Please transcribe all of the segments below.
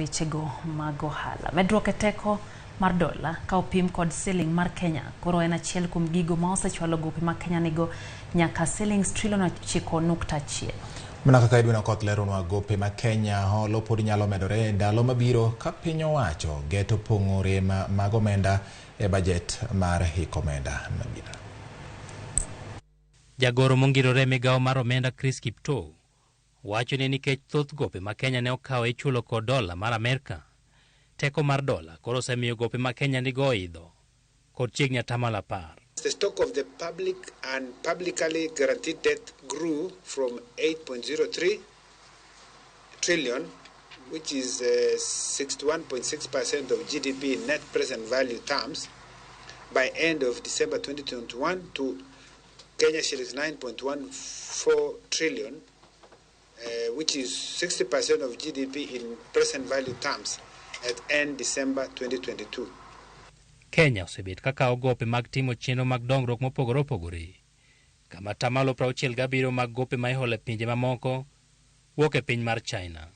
Wechego mag ohala. Medruok e teko mar dola ka opim kod siling mar Kenya koro en achiel kuom gigo ma osechwalo gope ma Kenya nigo nyaka silings trilion 9.1. Mana kaka Edwin Okoth leronwa, gope ma Kenya holo pod nyalo medore e ndalo mabiro ka piny owacho geto pong'o rem mag omenda e bajet mar hik omenda mabiro. Jagoro mongirore e migawo mar omenda Chris Kiptoo wacho ni nikech thoth gope ma Kenya ne okawo ichulo kod dola mar Amerka, teko mar dola koro osemiyo gope ma Kenya nigo oidho kod chiegni 10%. The stock of the public and publicly guaranteed debt grew from 8.03 trillion, which is 61.6% of GDP in net present value terms, by end of December 2021 to Kenya shillings 9.14 trillion, which is 60% of GDP in present value terms at end December 2022. Kenya osebet ka kawo gope mag timo chenro mag dongruok mopogore opogore, kama 67% mag gope ma iholo e pinje mamoko wuok e piny mar China.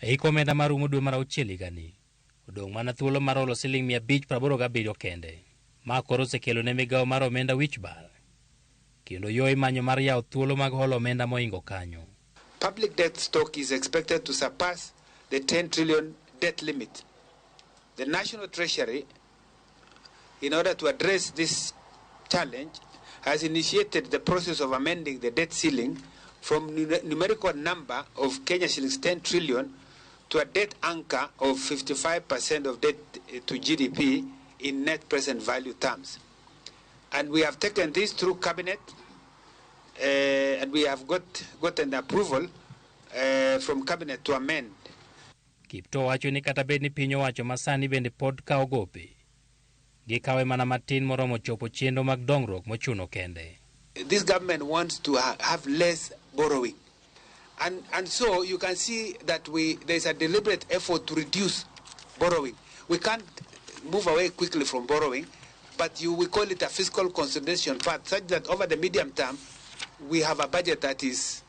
E hik omenda marumo dwe mar auchiel higani, odong' mana thuolo mar holo siling 587 kende. Ma koro osekelo ne migawo mar omenda wich bar, kendo yo imanyo mar yawo thuolo mag holo omenda moingo kanyo. Public debt stock is expected to surpass the 10 trillion debt limit. The National Treasury, in order to address this challenge, has initiated the process of amending the debt ceiling from numerical number of Kenya shillings 10 trillion to a debt anchor of 55% of debt to GDP in net present value terms. And we have taken this through cabinet, and we have gotten approval from cabinet to amend. Kiptoo wacho ni kata bed ni piny owacho masani bende pod kawo gope, gikawe mana matin moromo chopo chenro mag dongruok mochuno kende. This government wants to have less borrowing. And so you can see that there's a deliberate effort to reduce borrowing. We can't move away quickly from borrowing, but we call it a fiscal consolidation path, such that over the medium term, we have a budget that is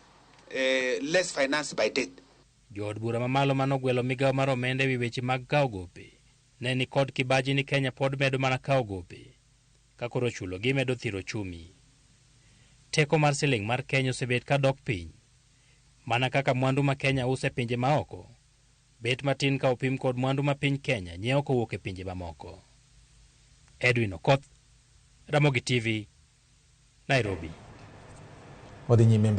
less financed by debt. Jood bura mamalo manogwelo migawo mar omenda ewi weche mag kawo gope ne ni kod kibaji ni Kenya pod medo mana kawo gope ka koro chulo gi medo thiro ochumi. Teko mar siling mar Kenya osebet ka dok piny mana kaka mwandu ma Kenya uso e pinje maoko bet matin ka opim kod mwandu ma piny Kenya nyiewo kowuok e pinje mamoko. Edwin Okoth, Ramogi TV, Nairobi. Wadhi nyime.